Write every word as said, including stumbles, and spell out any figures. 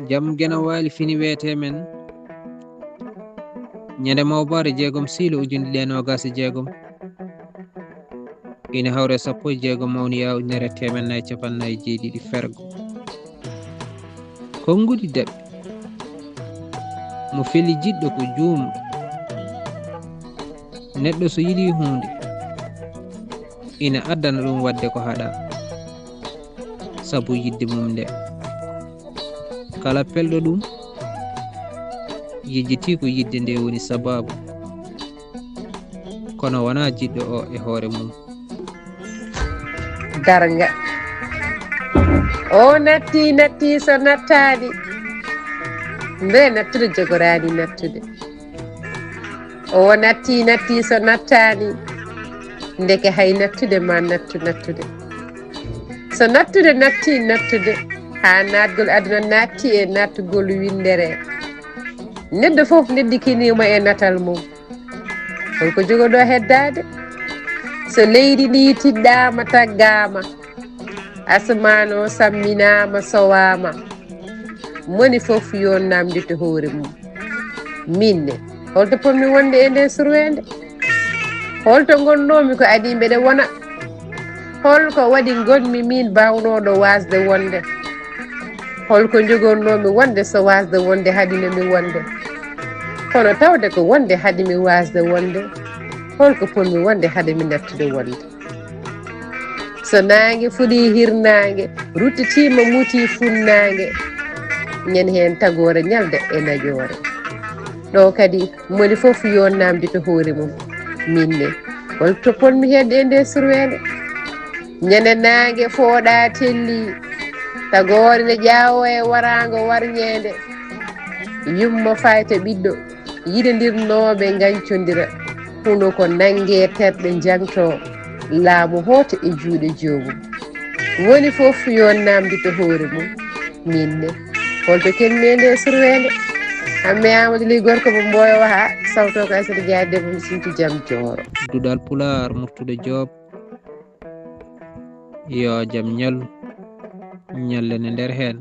Jam Geno Waali fini weete men. Ñande mawbaare jeegom siilo ujunɗe ɗiɗi e noogaas e jeegom. Ina hawre sappo e jeegom mawniya ujunere teemen nayi capannayi jeeɗiɗi fergo. Konguɗi daɓɓi. Mo feli jiɗɗo ko juumɗo. Neɗɗo so yiɗi huunde, ina addana ɗum waɗde ko haɗa, sabu yiɗde mum nde. Kala pelɗo ɗum, yejjitii ko yiɗde nde woni sabaabu, kono wonaa jiɗɗo o e hoore mum. Darnga. O natti, natti so nattaani. Nde nattude jogoraani nattude. O natti, natti so nattaani. Ndeke hay nattude ma nattu nattude. So nattude natti nattude, haa naatgol aduna naatti e naatgol winndere. Neɗɗo fof neddikiniima e natal mum. Holko jogoɗo heddaade? So leydi ndi tiɗɗaama, taggaama, asamaan o samminaama, sowaama, moni fof yo namdito hoore mum. Min ne, holto ponmi wonde e nde surweende? Holto ngonnoomi ko adii mbeɗa wona? Holko waɗi ngonmi min baawnooɗo waasde wonde? Holko njogornoomi wonde so waasde wonde haɗino mi wonde? Kono tawde ko wonde haɗi mi waasde wonde, holko ponmi wonde haɗa mi nattude wonde? So naange fuɗii hirnaange, ruttitiima mutii funnaange, ñande heen tagoore ñalda e najoore. Ɗo kadi moni fof yo namdito hoore mum. Min ne, holto ponmi hedde e nde surweende? Ñande naange fooɗa telli, tagoore ne ƴaawo e waraango warñeende. Yumma fayta ɓiɗɗo, yiɗondirnooɓe ngancondira, huno ko nannge terɗe njangto, laamu hoota e juuɗe joomum. Woni fof yo namdito hoore mum. Min ne, holto kenmi e nde surweende? Amme Amadou Ly gorko mo Mboyo waha, sawto ko Aysata Dia debbo mo Sinthiou Jam Jooro. Duɗal Pulaar, Murtuɗo Joob. Yo jam ñallu, ñallane nder heen.